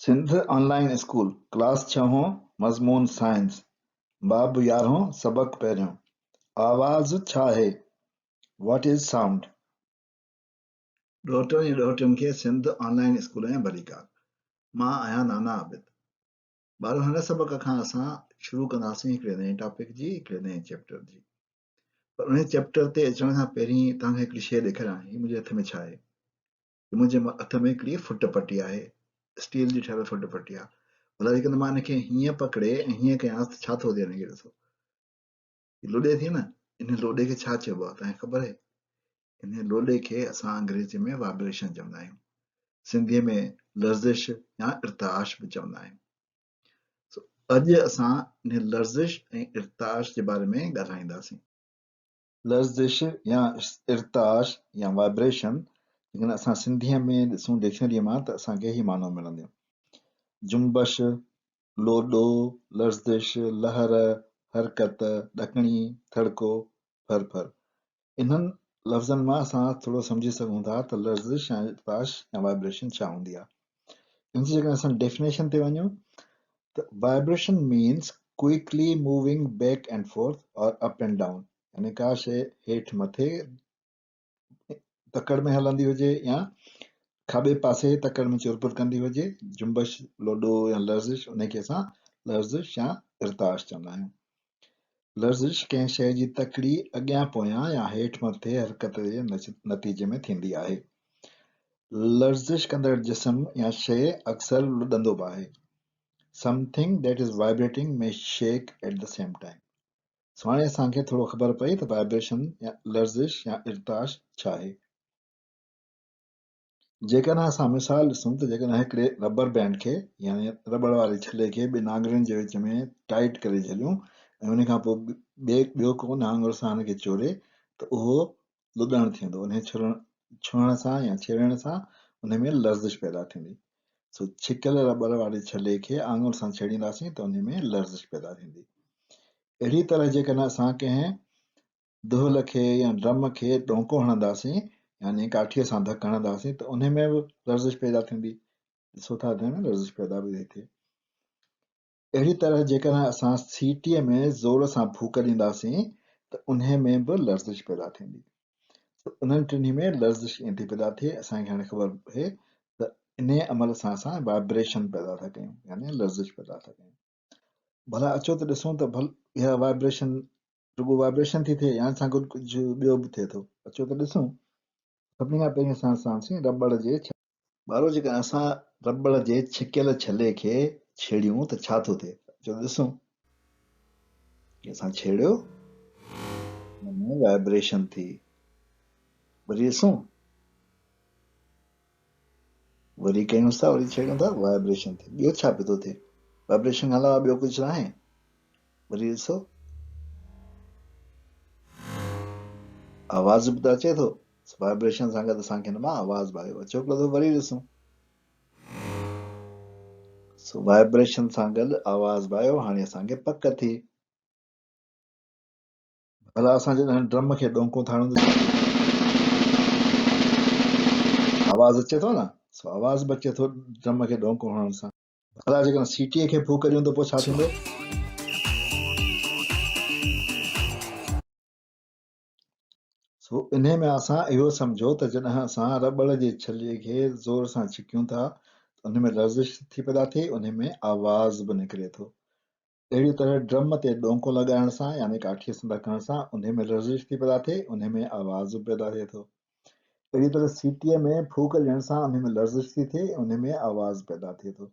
سنڌ آن line school, class ڇهون، مضمون science, باب يارهون، سبق پهريون، آواز ڇا آهي؟ What is Sound؟ ڏوهٽن ۽ ڏوهٽين کي سنڌ آن لائين اسڪول ۾ ڀليڪار. مان آهيان نانا عابد. ٻارو هن سبق کان اسان شروع ڪنداسين هڪڙي نئين ٽاپڪ جي، هڪڙي نئين چيپٽر جي. پر انهي چيپٽر تي اچڻ کان پهرين توهان کي هڪڙي شيء ڏيکاريان، هي منهنجي هٿ ۾ ڇا آهي؟ هي منهنجي هٿ ۾ هڪڙي فٽ پٽي آهي، اسٽيل جي ٺهيل فٽ پٽي آهي. ڀلا جيڪڏهن مان ان کي هيئن پڪڙي ۽ هيئن ڪيانس ته ڇا ٿو ٿئي هن کي ڏسو. هي لوڏي ٿي نه، ان لوڏي کي ڇا چئبو آهي توهان کي خبر آهي؟ ان لوڏي کي اسان انگريزي ۾ وائبريشن چوندا آهيون. سنڌيء ۾ لرزش يا ارتعاش به چوندا آهيون. سو اڄ اسان انهي لرزش ۽ ارتعاش جي باري ۾ ڳالهائينداسين. لرزش يا ارتعاش يا وائبريشن جيڪڏهن اسان سنڌيء ۾ ڏسون ڊڪشنريء مان ته اسان کي هي معنو ملنديون. جنبش، لوڏو، لرزش، لهر، حرڪت، ڏڪڻي، ٿڙڪو، ڦر ڦر. انهن لفظن مان اسان ٿورو سمجهي سگهون ٿا ته لرزش يا ارتعاش يا وائبريشن ڇا هوندي آهي. ان جي جيڪڏهن اسان ڊيفينيشن تي وڃون ته vibration means quickly moving back and forth or up and down يعني ڪا شيء هيٺ مٿي تڪڙ ۾ هلندي هجي يا کاٻي پاسي تڪڙ ۾ چرپر ڪندي هجي، جنبش، لوڏو يا لرزش ان کي اسان لرزش يا ارتعاش چوندا آهيون. لرزش ڪنهن شيء جي تڪڙي اڳيان پويان يا هيٺ مٿي حرڪت جي نتيجي ۾ ٿيندي آهي. لرزش ڪندڙ جسم يا شيء اڪثر لڏندو به آهي. Something that is vibrating may shake at the same time. سو هاڻي اسان کي ٿورو خبر پئي ته وائبريشن يا لرزش يا ارتعاش ڇا آهي. جيڪڏهن اسان مثال ڏسون ته جيڪڏهن هڪڙي ربر بينڊ کي يعني رٻڙ واري ڇلي کي ٻن آڱرين جي وچ ۾ ٽائيٽ ڪري جهليون ۽ ان کان پوء ٻئي ٻيو ڪو ان آڱر سان هن کي چوري ته اهو لڏڻ ٿيندو انهي ڇرڻ ڇهڻ سان يا ڇيڙڻ سان ان ۾ لرزش پيدا ٿيندي. سو ڇڪيل رٻڙ واري ڇلي کي آڱر سان ڇيڙينداسين ته انهي ۾ لرزش پيدا ٿيندي. اهڙي طرح جيڪڏهن اسان ڪنهن دهل کي يا ڊرم کي ڏونڪو هڻنداسين يعني ڪاٺيء سان ڌڪ هڻنداسين ته انهي ۾ به لرزش پيدا ٿيندي. ڏسو ٿا ته انهي ۾ لرزش پيدا به ٿي ٿئي. اهڙي طرح جيڪڏهن اسان سيٽيء ۾ زور سان ڦوڪ ڏينداسين ته انهي ۾ به لرزش پيدا ٿيندي. انهن ٽنهي ۾ لرزش ائين ٿي پيدا ٿئي. اسان کي هاڻي خبر پئي ته انهي عمل سان اسان وائبريشن پيدا ٿا ڪيون يعني لرزش پيدا ٿا ڪيون. ڀلا اچو ته ڏسون ته ڀل اها وائبريشن رڳو وائبريشن ٿي ٿئي يا ان سان گڏ ڪجهه ٻيو به ٿئي ٿو. اچو ته ڏسون. سڀني کان پهرين اسان ڏسنداسين رٻڙ جي ٻارو جيڪڏهن اسان رٻڙ جي ڇڪيل ڇلي کي ڇيڙيون ته ڇا ٿو ٿئي؟ اچو ته ڏسون. اسان ڇيڙيو ان ۾ وائبريشن ٿي. وري ڏسون. وري ڪيونس ٿا وري ڇيڙيون ٿا وائبريشن ٿي. ٻيو ڇا پيو ٿو ٿئي؟ وائبريشن کان علاوه ٻيو ڪجهه ناهي. وري ڏسو. آواز به ته اچي ٿو. وائبريشن سان گڏ اسان کي هن مان آواز به آيو. اچو هڪڙو دفعو وري ڏسون. سو وائبريشن سان گڏ آواز به آيو. هاڻي اسان کي پڪ ٿي. ڀلا اسان جڏهن ڊرم کي ڏونڪو ٿا هڻون ته آواز اچي ٿو نه؟ سو آواز به اچي ٿو ڊرم کي ڏونڪو هڻڻ سان. ڀلا جيڪڏهن سيٽيء کي ڦوڪ ڏيون ته پوء ڇا ٿيندو؟ سو انهي ۾ اسان اهو سمجهو ته جڏهن اسان رٻڙ جي ڇلي کي زور سان ڇڪيون ٿا ته انهي ۾ لرزش ٿي پيدا ٿئي، انهي ۾ آواز به نڪري ٿو. اهڙيء طرح ڊرم تي ڏونڪو لڳائڻ سان يعني ڪاٺيء سان ڌڪڻ سان انهي ۾ لرزش ٿي پيدا ٿئي، انهي ۾ آواز به پيدا ٿئي ٿو. اهڙيء طرح سيٽيء ۾ ڦوڪ ڏيڻ سان انهي ۾ لرزش ٿي ٿئي، انهي ۾ آواز پيدا ٿئي ٿو.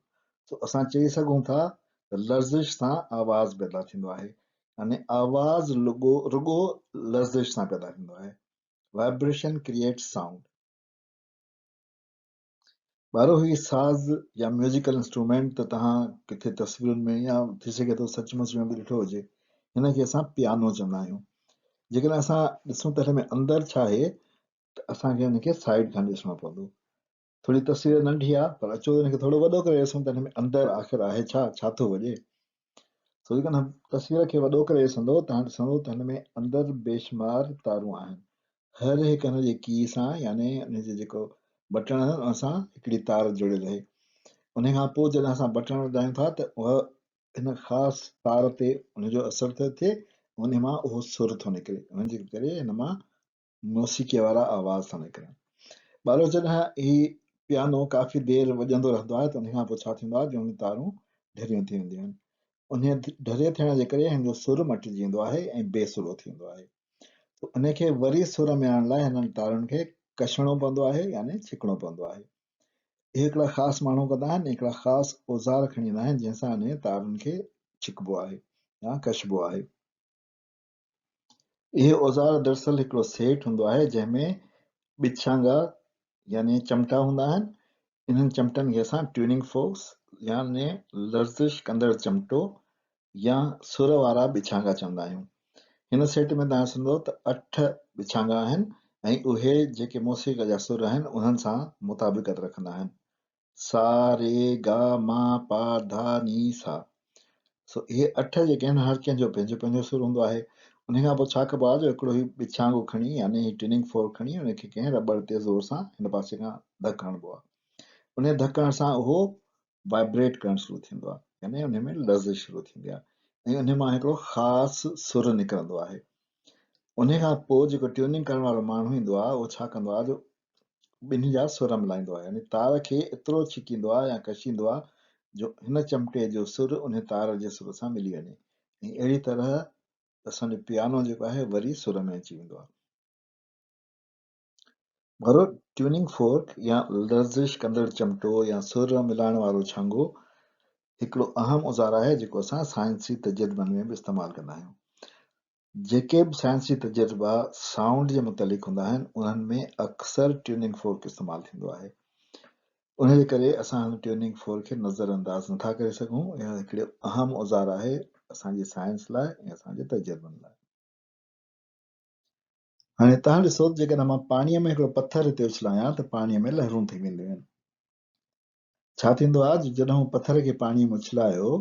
سو اسان چئي سگهون ٿا ته لرزش سان آواز پيدا ٿيندو آهي. يعني آواز لڳو رڳو لرزش سان پيدا ٿيندو آهي. Vibration creates sound. ٻارو هي ساز يا ميوزيڪل انسٽرومينٽ ته توهان ڪٿي تصويرن ۾ يا ٿي سگهي ٿو سچ مچ ۾ به ڏٺو هجي. هن کي اسان پيانو چوندا آهيون. جيڪڏهن اسان ڏسون ته هن ۾ اندر ڇا آهي ته اسان کي هن کي سائيڊ کان ڏسڻو پوندو. ٿوري تصوير ننڍي آ پر اچو ان کي ٿورو وڏو ڪري ڏسون ته ان ۾ اندر آخر آهي ڇا، ڇا ٿو وڄي. سو جيڪڏهن تصوير کي وڏو ڪري ڏسندو ته ڏسندو ته هن ۾ اندر بيشمار تارون آهن. هر هڪ هن جي ڪي سان يعني ان جي جيڪو بٽڻ آهن ان سان هڪڙي تار جڙيل آهي. ان کان پوء جڏهن اسان بٽڻ وڄايون ٿا ته اها هن خاص تار تي ان جو اثر ٿو ٿئي، ان مان اهو سر ٿو نڪري، ان جي ڪري هن مان موسيقيء وارا آواز ٿا نڪرن. ٻارو جڏهن هي پيانو ڪافي دير وڄندو رهندو آهي ته ان کان پوء ڇا ٿيندو آهي جو هن جون تارون ڍريون ٿي وينديون آهن. انهيء ڍري ٿيڻ جي ڪري هن جو سر مٽجي ويندو آهي ۽ بي سرو ٿي ويندو آهي. ته ان کي وري سر ۾ آڻڻ لاء هنن تارن کي ڪشڻو پوندو آهي يعني ڇڪڻو پوندو آهي. اهي هڪڙا خاص ماڻهو ڪندا آهن ۽ هڪڙا خاص اوزار کڻي ايندا آهن جنهن سان انهيء تارن کي ڇڪبو آهي يا ڪشبو آهي. اهي اوزار دراصل هڪڙو سيٽ هوندو آهي جنهن ۾ ٻڇانگا يعني چمٽا هوندا آهن. انهن چمٽن کي اسان ٽيوننگ فورڪس يعني لرزش ڪندڙ چمٽو يا سر وارا ٻڇانگا چوندا آهيون. هن سيٽ ۾ توهان ڏسندو ته اٺ ٻڇانگا آهن ۽ اهي جيڪي موسيقيء جا سر آهن انهن سان مطابقت رکندا آهن. سا، ري، گا، ما، پا، ڌا، ني، سا. سو اهي اٺ جيڪي آهن هر ڪنهن جو پنهنجو پنهنجو سر هوندو آهي. انهي کان پوء ڇا ڪبو آهي جو هڪڙو هي ٻڇانگو کڻي يعني هي ٽيوننگ فورڪ کڻي ان کي ڪنهن رٻڙ تي زور سان هن پاسي کان ڌڪ هڻبو آهي. انهي ڌڪ هڻڻ سان اهو وائبريٽ ڪرڻ شروع ٿيندو آهي يعني انهي ۾ لرزش شروع ٿيندي آهي ۽ انهي مان هڪڙو خاص سر نڪرندو آهي. انهي کان پوء جيڪو ٽيوننگ ڪرڻ وارو ماڻهو ايندو آهي اهو ڇا ڪندو آهي جو ٻنهي جا سر ملائيندو آهي يعني تار کي ايترو ڇڪيندو آهي يا ڪشيندو آهي جو هن چمٽي جو سر انهي تار جي سر سان ملي وڃي ۽ اهڙي طرح اسان جو پيانو جيڪو آهي وري سر ۾ اچي ويندو آهي. ڀرو ٽيوننگ فورڪ يا لرزش ڪندڙ چمٽو يا سر ملائڻ وارو ڇانگو هڪڙو اهم اوزار آهي جيڪو اسان سائنسي تجربن ۾ به استعمال ڪندا آهيون. جيڪي به سائنسي تجربا سائونڊ جي متعلق هوندا آهن انهن ۾ اڪثر ٽيوننگ فورڪ استعمال ٿيندو آهي. ان جي ڪري اسان هن ٽيوننگ فورڪ کي نظر انداز نٿا ڪري سگهون. اهو هڪڙو اهم اوزار آهي اسان جي سائنس لاء ۽ اسان جي تجربن لاء. هاڻي توهان ڏسو ته جيڪڏهن مان پاڻيء ۾ هڪڙو پٿر هتي اڇلايان ته پاڻيء ۾ لهرون ٿي وينديون آهن. ڇا ٿيندو آهي جو جڏهن هو پٿر کي پاڻيء ۾ اڇلايو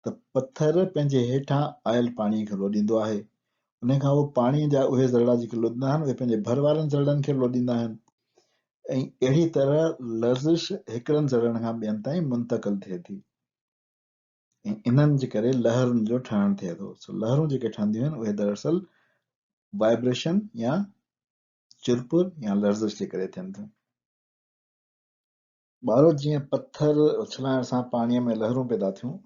ته پٿر پنهنجي هيٺان آيل پاڻيء کي لوڏيندو آهي. ان کان پوء پاڻيء جا اهي ذرڙا جيڪي لوڏيندا آهن اهي پنهنجي ڀر وارن ذرڙن کي لوڏيندا آهن ۽ اهڙي طرح لرزش هڪڙن ذرڙن کان ٻين تائين منتقل ٿئي ٿي. ۽ انهن جي ڪري لهرن جو ٺهڻ ٿئي ٿو. سو لهرون جيڪي ٺهنديون آهن اهي دراصل وائبريشن يا چرپر يا لرزش جي ڪري ٿين ٿيون. ٻارو جيئن پٿر اڇلائڻ سان پاڻيء ۾ لهرون پيدا ٿيون،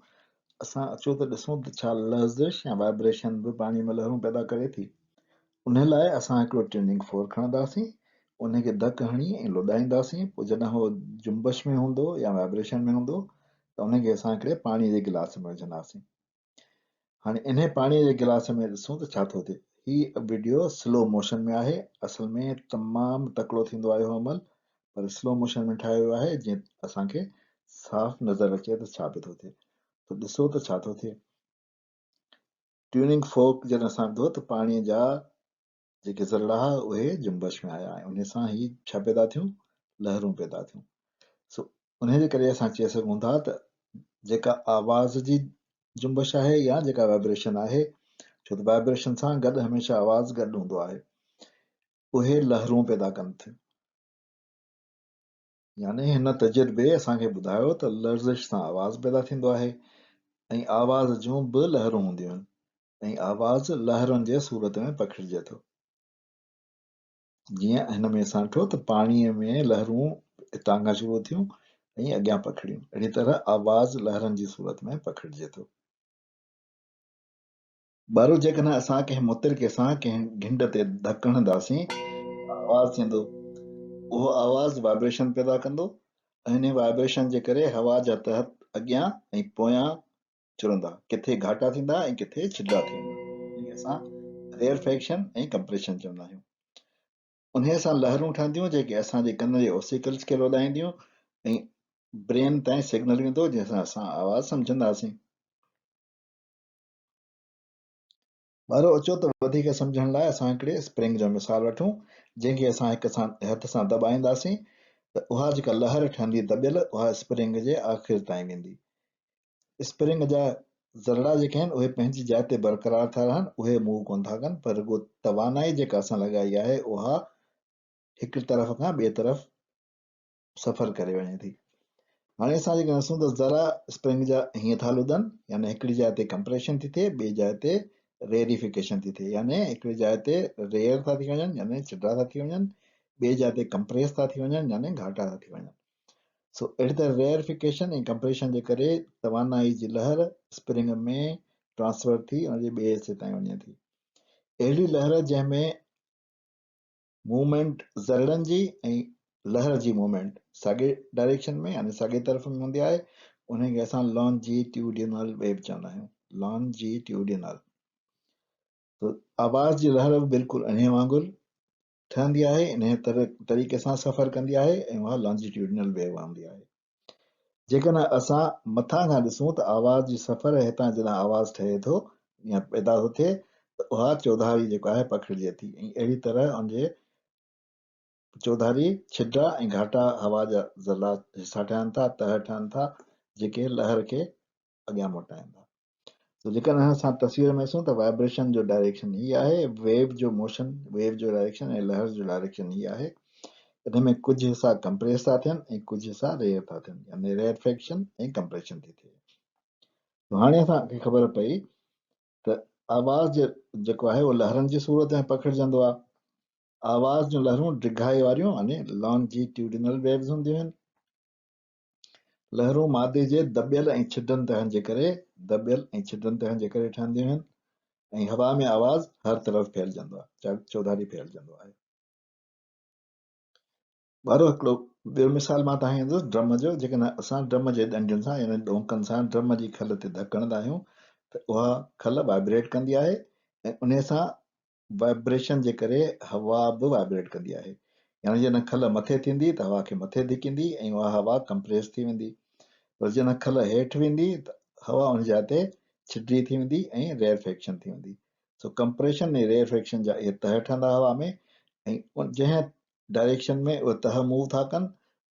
اسان اچو ته ڏسون ته ڇا لرزش يا وائبريشن به پاڻيء ۾ لهرون پيدا ڪري ٿي. انهي لاء اسان هڪڙو ٽيوننگ فورڪ کڻنداسين، انهي کي ڌڪ هڻي ۽ لوڏائينداسين، پوء جڏهن هو جنبش ۾ هوندو يا وائبريشن ۾ هوندو ته انهي کي اسان هڪڙي پاڻي جي گلاس ۾ وجهنداسين. هاڻي انهي پاڻي جي گلاس ۾ ڏسون ته ڇا ٿو ٿئي. هي وڊيو سلو موشن ۾ آهي، اصل ۾ تمام تڪڙو ٿيندو آهي اهو عمل، پر سلو موشن ۾ ٺاهيو ويو آهي جيئن اسان کي صاف نظر اچي ته ڇا پيو ٿو ٿئي. ته ڏسو ته ڇا ٿو ٿئي. ٽيوننگ فورڪ جڏهن اسان وڌو ته پاڻيء جا جيڪي ذرڙا ها اهي جنبش ۾ آيا ۽ انهي سان هي ڇا پيدا ٿيون؟ لهرون پيدا ٿيون. سو انهي جي ڪري اسان چئي سگهون ٿا ته جيڪا آواز جي جنبش آهي يا جيڪا وائبريشن آهي، ڇو ته وائبريشن سان گڏ هميشه آواز گڏ هوندو آهي، اهي لهرون پيدا ڪن ٿيون. يعني هن تجربي اسان کي ٻڌايو ته لرزش سان آواز پيدا ٿيندو آهي ۽ آواز جون به لهرون هونديون آهن ۽ آواز لهرن جي صورت ۾ پکڙجي ٿو. جيئن هن ۾ اسان ڏٺو ته پاڻيء ۾ لهرون هتان کان شروع ٿيون ۽ اڳيان پکڙيون، اهڙي طرح آواز لهرن جي صورت ۾ پکڙجي ٿو. ٻارو جيڪڏهن اسان ڪنهن مترڪي سان ڪنهن گهنڊ تي ڌڪ هڻنداسين ته آواز ٿيندو. اهو آواز وائبريشن پيدا ڪندو ۽ انهي وائبريشن جي ڪري هوا جا تهه اڳيان ۽ پويان چرندا، ڪٿي گهاٽا ٿيندا ۽ ڪٿي ڇڊا ٿي ويندا. انهي کي اسان ريئرفيڪشن ۽ ڪمپريشن چوندا آهيون. انهي سان لهرون ٺهنديون جيڪي اسان جي ڪن جي اوسيڪلز کي لوڏائينديون ۽ برين تائين سگنل ويندو جنهن سان اسان آواز سمجهنداسين. ٻارو اچو ته وڌيڪ سمجهڻ لاء اسان هڪڙي اسپرنگ جو مثال وٺون جنهن کي اسان هڪ سان هٿ سان دٻائينداسين ته اها جيڪا لهر ٺهندي دٻيل اها اسپرنگ جي آخر تائين ويندي. اسپرنگ جا ذرڙا جيڪي آهن اهي پنهنجي جاء تي برقرار ٿا رهن اهي موو ڪونه ٿا ڪن پر رڳو توانائي جيڪا اسان لڳائي آهي اها هڪ طرف کان ٻئي طرف سفر ڪري وڃي ٿي. هاڻي اسان جيڪڏهن ڏسون ته ذرا اسپرنگ جا هيئن ٿا لڏن يعني هڪڙي جاء تي ڪمپريشن ٿي ٿئي ٻي جاء تي ريئريفڪيشن ٿي ٿئي يعني هڪڙي جاء تي ريئر ٿا ٿي وڃن يعني چڊا ٿا ٿي وڃن ٻي جاء تي ڪمپريس ٿا ٿي وڃن يعني گهاٽا ٿا ٿي وڃن. سو اهڙي طرح ريئرفڪيشن ۽ ڪمپريشن جي ڪري توانائي جي لهر اسپرنگ ۾ ٽرانسفر ٿي ان جي ٻئي حصي تائين وڃي ٿي. اهڙي لهر جنهن ۾ موومينٽ ذرڙن جي ۽ لهر جي موومينٽ ساڳي ڊائريڪشن ۾ يعني ساڳي طرف ۾ هوندي آهي انهي کي اسان لانجيٽيوڊينل ويو چوندا آهيون لانجيٽيوڊينل تو آواز جي لهر به بلڪل انهي وانگر ٺهندي آهي انهي طريقي سان سفر ڪندي آهي ۽ اها لانجيٽيوڊينل ويو هوندي آهي جيڪڏهن اسان مٿان کان ڏسون ته آواز جي سفر هتان جڏهن آواز ٺهي ٿو يا پيدا ٿو ٿئي ته اها چوڌاري جيڪو آهي پکڙجي ٿي ۽ اهڙي طرح ان جي چوڌاري ڇڊا ۽ گهاٽا هوا جا ذرا حصا ٺهن ٿا، تهه ٺهن ٿا، جيڪي لهر کي اڳيان موٽائين ٿا. سو جيڪڏهن اسان تصوير ۾ ڏسون ته وائبريشن جو ڊائريڪشن هي آهي، ويو جو موشن، ويو جو ڊائريڪشن ۽ لهر جو ڊائريڪشن هي آهي. ان ۾ ڪجهه حصا ڪمپريس ٿا ٿين ۽ ڪجهه حصا ريئر ٿا ٿين يعني ريئرفيڪشن ۽ ڪمپريشن ٿي ٿئي. سو هاڻي اسان کي خبر پئي ته آواز جيڪو آهي اهو لهرن جي صورت ۾ پکڙجندو آهي. آواز جون لهرون ڊگهائي واريون يعني لانجيٽيوڊنل ويوز هونديون آهن. لهرون مادي جي دٻيل ۽ ڇڊن تهن جي ڪري دٻيل ۽ ڇڊن تهن جي ڪري ٺهنديون آهن ۽ هوا ۾ آواز هر طرف ڦهلجندو آهي، چوڌاري ڦهلجندو آهي. ٻارو هڪڙو ٻيو مثال مان توهان کي ڏيندس ڊرم جو، جيڪڏهن اسان ڊرم جي ڏنڊين سان يعني ڏونڪن سان ڊرم جي کل تي ڌڪ هڻندا آهيون ته اها کل وائبريٽ ڪندي آهي ۽ انهي سان وائبريشن جي ڪري هوا به وائبريٽ ڪندي آهي يعني جڏهن کل مٿي ٿيندي ته هوا کي مٿي ڌڪيندي ۽ اها هوا ڪمپريس ٿي ويندي پر جڏهن کل هيٺ ويندي ته هوا ان جاء تي ڇڊي ٿي ويندي ۽ ريئرفيڪشن ٿي ويندي سو ڪمپريشن ۽ ريئرفيڪشن جا اهي تهه ٺهندا هوا ۾ ۽ جنهن ڊائريڪشن ۾ اهي تهه موو ٿا ڪن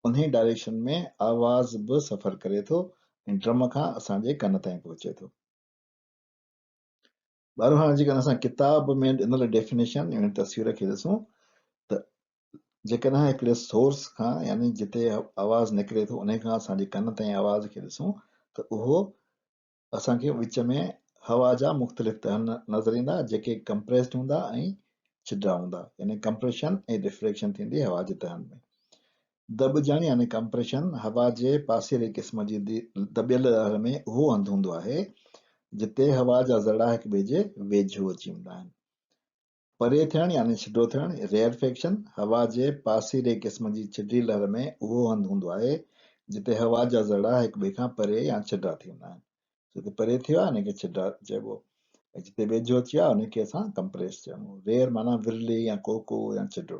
انهي ڊائريڪشن ۾ آواز به سفر ڪري ٿو ۽ ڊرم کان اسان جي ڪن تائين پهچي ٿو. ٻارو هاڻي جيڪڏهن اسان ڪتاب ۾ ڏنل ڊيفينيشن يعني تصوير کي ڏسون ته جيڪڏهن هڪڙي سورس کان يعني جتي آواز نڪري ٿو انهي کان اسان جي ڪن تائين آواز کي ڏسون ته اهو اسان کي وچ ۾ هوا جا مختلف تهن نظر ايندا جيڪي ڪمپريسڊ هوندا ۽ ڇڊا هوندا يعني ڪمپريشن ۽ ريفريڪشن ٿيندي هوا جي تهن ۾ دٻجڻ يعني ڪمپريشن هوا جي پاسيري قسم جي دٻيل لهر ۾ اهو هنڌ هوندو آهي، جتي هوا جا ذرڙا هڪٻئي جي ويجهو اچي ويندا آهن. پري ٿيڻ يعني ڇڊو ٿيڻ، Rarefaction، هوا جي پاسيري قسم جي ڇڊي لهر ۾ اهو هنڌ هوندو آهي، جتي هوا جا ذرڙا هڪٻئي کان پري يا ڇڊا ٿي ويندا آهن. جتي پري ٿيو آهي ان کي ڇڊا چئبو ۽ جتي ويجهو اچي ويو آهي ان کي اسان ڪمپريس چئبو. ريئر معنيٰ ورلي يا ڪوڪو يا ڇڊو.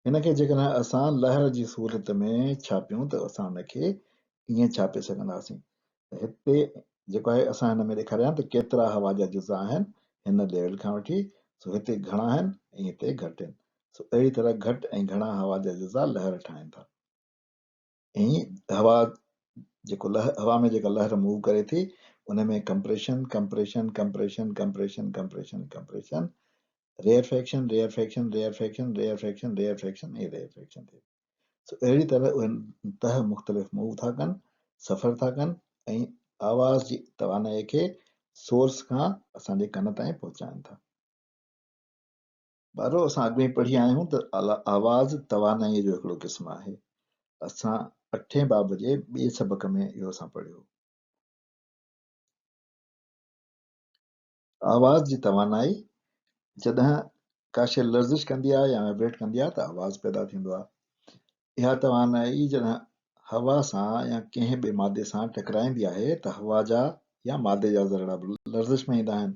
هن کي جيڪڏهن اسان لهر جي صورت ۾ ڇاپيون ته اسان ان کي ائين ڇاپي سگهنداسين ته هتي جيڪو آهي اسان هن ۾ ڏيکاريا آهن ته ڪيترا هوا جا جزا آهن هن ليول کان وٺي سو هتي گهڻا آهن ۽ هتي گهٽ آهن سو اهڙي طرح گهٽ ۽ گهڻا هوا جا جزا لهر ٺاهين ٿا. ۽ هوا جيڪو هوا ۾ جيڪا لهر موو ڪري ٿي ان ۾ compression compression compression compression compression compression rarefaction rarefaction rarefaction rarefaction rarefaction ۽ rarefaction ٿئي سو اهڙي طرح اهي تهه مختلف موو ٿا ڪن سفر ٿا ڪن ۽ آواز جي توانائي کي سورس کان اسان جي ڪن تائين پهچائن ٿا. ٻارو اسان اڳ ۾ پڙهي آيا آهيون ته آواز توانائيء جو هڪڙو قسم آهي. اسان اٺين باب جي ٻئي سبق ۾ اهو اسان پڙهيو. آواز جي توانائي جڏهن ڪا شيء لرزش ڪندي آهي يا وائبريٽ ڪندي آهي ته آواز پيدا ٿيندو آهي. اها توانائي جڏهن هوا سان يا ڪنهن ٻئي مادي سان ٽڪرائيندي آهي ته هوا جا يا مادي جا ذرڙا به لرزش ۾ ايندا آهن.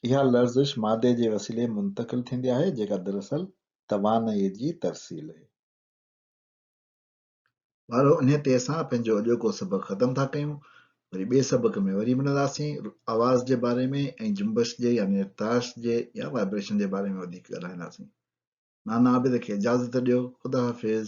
اها لرزش مادي جي وسيلي منتقل ٿيندي آهي، جيڪا دراصل توانائيء جي ترسيل اهي. ٻارو انهيء تي اسان پنهنجو اڄوڪو سبق ختم ٿا ڪيون. وري ٻئي سبق ۾ وري ملنداسين. آواز جي باري ۾ ۽ جنبش جي يعني ارتعاش جي يا وائبريشن جي باري ۾ وڌيڪ ڳالهائينداسين. نانا عابد کي اجازت ڏيو. خدا حافظ.